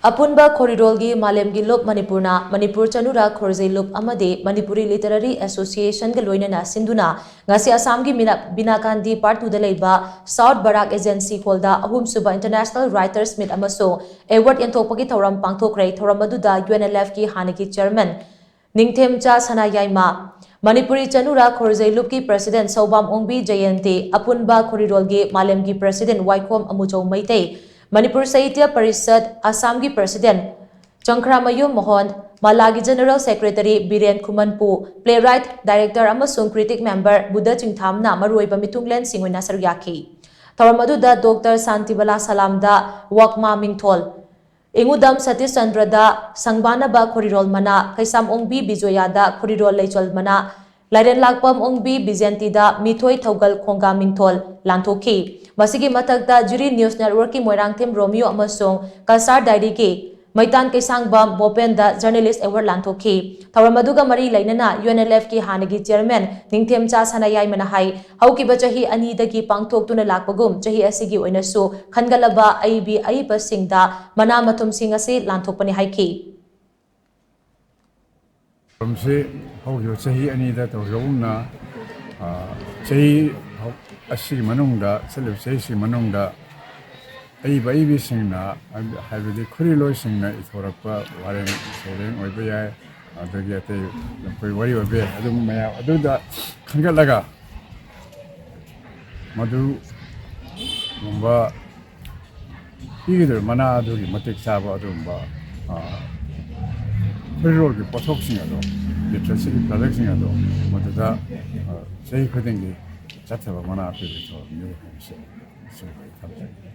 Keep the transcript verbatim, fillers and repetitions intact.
ꯑꯄꯨꯟꯕ ꯈꯣꯔꯤꯔꯣꯜꯒꯤ ꯃꯥꯂꯦꯝꯒꯤ ꯂꯨꯞ ꯃꯅꯤꯄꯨꯔꯅ ꯃꯅꯤꯄꯨꯔ ꯆꯅꯨꯔꯥ ꯈꯣꯔꯖꯩ ꯂꯨꯞ ꯑꯃꯗꯤ ꯃꯅꯤꯄꯨꯔꯤ ꯂꯤꯇꯔꯦꯔꯤ ꯑꯦꯁꯣꯁꯤꯌꯦꯁꯟꯒ ꯂꯣꯏꯅꯅ ꯁꯤꯟꯗꯨꯅ ꯉꯁꯤ ꯑꯁꯥꯝꯒꯤ ꯃꯤꯅ-, ꯕꯤꯅꯥ ꯒꯥꯟꯙꯤ ꯄꯥꯔꯠ ꯇꯨꯗ ꯂꯩꯕ ꯁꯥꯎꯠ ꯕꯔꯥꯛ ꯑꯦꯖꯦꯟꯁꯤ ꯍꯣꯜꯗ ꯑꯍꯨꯝꯁꯨꯕ ꯏꯟꯇꯔꯅꯦꯁꯅꯦꯜ ꯔꯥꯏꯇꯔꯁ ꯃꯤꯠ ꯑꯃꯁꯨꯡ ꯑꯦꯋꯥꯔꯗ ꯌꯦꯟꯊꯣꯛꯄꯒꯤ ꯊꯧꯔꯝ ꯄꯥꯡꯊꯣꯛꯈ꯭ꯔꯦ꯫ ꯊꯧꯔꯝ ꯑꯗꯨꯗ ꯌꯨ ꯑꯦꯟ ꯑꯦꯜ ꯑꯦꯐꯀꯤ ꯍꯥꯟꯅꯒꯤ ꯆꯦꯌꯔꯃꯦꯟ ꯅꯤꯡꯊꯦꯝꯆꯥ ꯁꯅꯥꯌꯥꯏꯃ, ꯃꯅꯤꯄꯨꯔꯤ ꯆꯅꯨꯔꯥ ꯈꯣꯔꯖꯩ ꯂꯨꯞꯀꯤ ꯄ꯭ꯔꯁꯤꯗꯦꯟ ꯁꯧꯕꯥꯝ ꯑꯣꯡꯕꯤ ꯖꯌꯦꯟꯇꯤ, ꯑꯄꯨꯟꯕ ꯈꯣꯔꯤꯔꯣꯜꯒꯤ ꯃꯥꯂꯦꯝꯒꯤ ꯄ꯭ꯔꯁꯤꯗꯦꯟ ꯋꯥꯏꯈꯣꯝ ꯑꯃꯨꯆꯧ ꯃꯩꯇꯩ, ꯃꯅꯤꯄꯨꯔ ꯁꯥꯍꯤꯇ꯭ꯌ ꯄꯔꯤꯁꯠ ꯑꯁꯥꯝꯒꯤ ꯄ꯭ꯔꯁꯤꯗꯦꯟ ꯆꯪꯈ꯭ꯔꯥꯃꯌꯨꯝ ꯃꯣꯍꯟ, ꯃꯂꯥꯒꯤ ꯖꯦꯅꯔꯦꯜ ꯁꯦꯀ꯭ꯔꯦꯇꯔꯤ ꯕꯤꯔꯦꯟ ꯈꯨꯃꯟꯄꯨ, ꯄ꯭ꯂꯦꯔꯥꯏꯠ, ꯗꯥꯏꯔꯦꯛꯇꯔ ꯑꯃꯁꯨꯡ ꯀ꯭ꯔꯤꯇꯤꯛ ꯃꯦꯝꯕꯔ ꯕꯨꯙ ꯆꯤꯡꯊꯥꯝꯅ ꯃꯔꯨꯑꯣꯏꯕ ꯃꯤꯊꯨꯡꯂꯦꯟꯁꯤꯡ ꯑꯣꯏꯅ ꯁꯔꯨꯛ ꯌꯥꯈꯤ꯫ ꯊꯧꯔꯝ ꯑꯗꯨꯗ ꯗꯣꯛꯇꯔ ꯁꯥꯟꯇꯤꯕꯂꯥ ꯁꯂꯥꯝꯗ ꯋꯥꯛꯃꯥ ꯃꯤꯡꯊꯣꯜ, ꯏꯉꯨꯗꯝ ꯁꯇꯤꯁ ꯆꯟꯗ꯭ꯔꯗ ꯁꯪꯕꯥꯅꯕ ꯈꯣꯔꯤꯔꯣꯜ ꯃꯅꯥ, ꯀꯩꯁꯥꯝ ꯑꯣꯡꯕꯤ ꯕꯤꯖꯣꯌꯥꯗ ꯈꯣꯔꯤꯔꯣꯜ ꯂꯩꯆꯣꯜ ꯃꯅꯥ, ꯂꯥꯏꯔꯦꯟ ꯂꯥꯛꯄꯝ ꯑꯣꯡꯕꯤ ꯕꯤꯖꯦꯟꯇꯤꯗ ꯃꯤꯊꯣꯏ ꯊꯧꯒꯜ ꯈꯣꯡꯒꯥ ꯃꯤꯡꯊꯣꯜ ꯂꯥꯟꯊꯣꯛꯈꯤ꯫ ꯃꯁꯤꯒꯤ ꯃꯊꯛꯇ ꯖꯤꯔꯤ ꯅ꯭ꯌꯨꯁ ꯅꯦꯠꯋꯔꯛꯀꯤ ꯃꯣꯏꯔꯥꯡꯊꯦꯝ ꯔꯣꯃꯤꯌꯣ ꯑꯃꯁꯨꯡ ꯀꯜꯆꯔ ꯗꯥꯏꯔꯤꯒꯤ ꯃꯩꯇꯥꯟ ꯀꯩꯁꯥꯡꯕꯝ ꯕꯣꯄꯦꯟꯗ ꯖꯔꯅꯦꯂꯤꯁ ꯑꯦꯋꯥꯔꯗ ꯂꯥꯟꯊꯣꯛꯈꯤ꯫ ꯊꯧꯔꯝ ꯑꯗꯨꯒ ꯃꯔꯤ ꯂꯩꯅꯅ ꯌꯨ ꯑꯦꯟ ꯑꯦꯜ ꯑꯦꯐꯀꯤ ꯍꯥꯟꯅꯒꯤ ꯆꯦꯌꯔꯃꯦꯟ ꯅꯤꯡꯊꯦꯝꯆꯥ ꯁꯅꯥꯌꯥꯏꯃꯅ ꯍꯥꯏ, ꯍꯧꯈꯤꯕ ꯆꯍꯤ ꯑꯅꯤꯗꯒꯤ ꯄꯥꯡꯊꯣꯛꯇꯨꯅ ꯂꯥꯛꯄꯒꯨꯝ ꯆꯍꯤ ꯑꯁꯤꯒꯤ ꯑꯣꯏꯅꯁꯨ ꯈꯟꯒꯠꯂꯕ ꯑꯏꯕꯤ ꯑꯏꯕꯁꯤꯡꯗ ꯃꯅꯥ ꯃꯊꯨꯝꯁꯤꯡ ꯑꯁꯤ ꯂꯥꯟꯊꯣꯛꯄꯅꯤ ꯍꯥꯏꯈꯤ꯫ ꯊꯧꯔꯝꯁꯤ ꯍꯧꯈꯤꯕ ꯆꯍꯤ ꯑꯅꯤꯗ ꯇꯧꯖꯕꯒꯨꯝꯅ, ꯑ, ꯆꯍꯤ ꯍꯧ-, ꯑꯁꯤꯒꯤ ꯃꯅꯨꯡꯗ, ꯆꯠꯂꯤꯕ ꯆꯍꯤꯁꯤꯒꯤ ꯃꯅꯨꯡꯗ ꯑꯏꯕ ꯑꯏꯕꯤꯁꯤꯡꯅ, ꯍꯥꯏꯕꯗꯤ ꯈꯨꯔꯤꯂꯣꯏꯁꯤꯡꯅ ꯏꯊꯣꯔꯛꯄ ꯋꯥꯔꯦꯡ ꯁꯩꯔꯦꯡ ꯑꯣꯏꯕ ꯌꯥꯏ, ꯑꯗꯒꯤ ꯑꯇꯩ ꯑꯩꯈꯣꯏ ꯋꯥꯔꯤ ꯑꯣꯏꯕ ꯌꯥꯏ, ꯑꯗꯨꯝ ꯃꯌꯥꯝ ꯑꯗꯨꯗ ꯈꯟꯒꯠꯂꯒ ꯃꯗꯨꯒꯨꯝꯕ ꯄꯤꯒꯗꯧꯔꯤꯕ ꯃꯅꯥ ꯑꯗꯨꯒꯤ ꯃꯇꯤꯛ ꯆꯥꯕ ꯑꯗꯨꯒꯨꯝꯕ, ꯑ, ꯈꯨꯔꯤꯔꯣꯜꯒꯤ ꯄꯣꯠꯊꯣꯛꯁꯤꯡ ꯑꯗꯣ, ꯂꯤꯇꯔꯦꯆꯔꯒꯤ ꯄ꯭ꯔꯗꯛꯁꯤꯡ ꯑꯗꯣ ꯃꯗꯨꯗ, ꯑ, ꯆꯍꯤ ꯈꯨꯗꯤꯡꯒꯤ ꯆꯠꯊꯕ ꯃꯅꯥ ꯄꯤꯕꯒꯤ ꯊꯧꯔꯝꯅꯤ ꯍꯥꯏꯕꯁꯦ ꯁꯤꯃ ꯑꯩ ꯊꯝꯖꯒꯦ꯫